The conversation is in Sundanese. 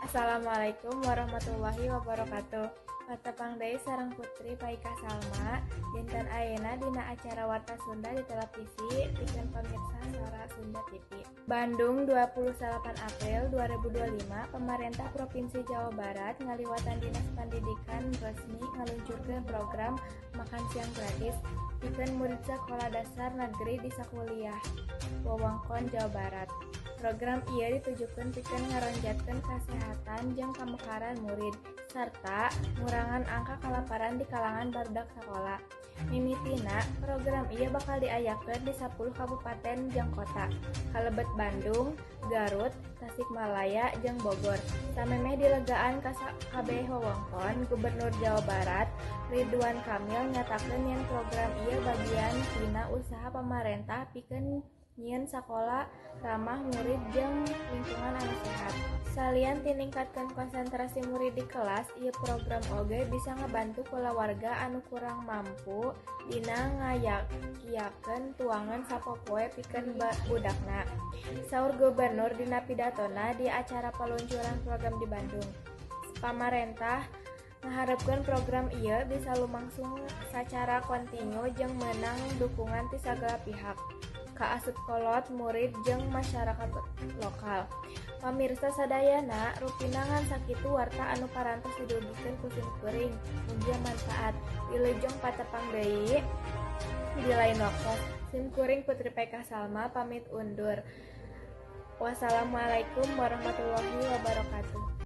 Assalamualaikum warahmatullahi wabarakatuh. Patepang deui sareng Putri Paika Salma. Dinten ayeuna dina acara Warta Sunda di televisi pikeun pamirsa Sora Sunda TV. Bandung, 28 April 2025. Pemerintah Provinsi Jawa Barat ngaliwatan Dinas Pendidikan resmi ngaluncurkeun program makan siang gratis pikeun murid sekolah dasar negeri di sakuliah wewengkon Jawa Barat. Program ieu ditujukeun pikeun ngaronjatkeun kasehatan jeung kamekaran murid sarta ngurangan angka kalaparan di kalangan barudak sakola. Mimitina, program ieu bakal diayakeun di 10 kabupaten jeung kota, kalebet Bandung, Garut, Tasikmalaya, jeung Bogor. Samemeh dilegaan ka sakabeh wewengkon, Gubernur Jawa Barat Ridwan Kamil nyatakeun yen program ieu bagian tina usaha pamarentah pikeun nyieun sakola ramah murid jeung lingkungan anu sehat. Salian ti ningkatkeun konsentrasi murid di kelas, ieu program oge bisa ngabantu kulawarga anu kurang mampu dina nganyadiakeun tuangan sapopoe pikeun budakna, saur gubernur dina pidatona di acara paluncuran program di Bandung. Pamarentah ngaharepkeun program ieu bisa lumangsung sacara kontinu jeung meunang dukungan ti sagala pihak, kaasup kolot, murid, jeung masyarakat lokal. Pamirsa sadayana, rupina ngan sakitu warta anu parantos didugikeun ku simkuring. Mugia manfaat. Wilujeng patepang deui di lain waktos. Simkuring Putri Peka Salma pamit undur. Wassalamualaikum warahmatullahi wabarakatuh.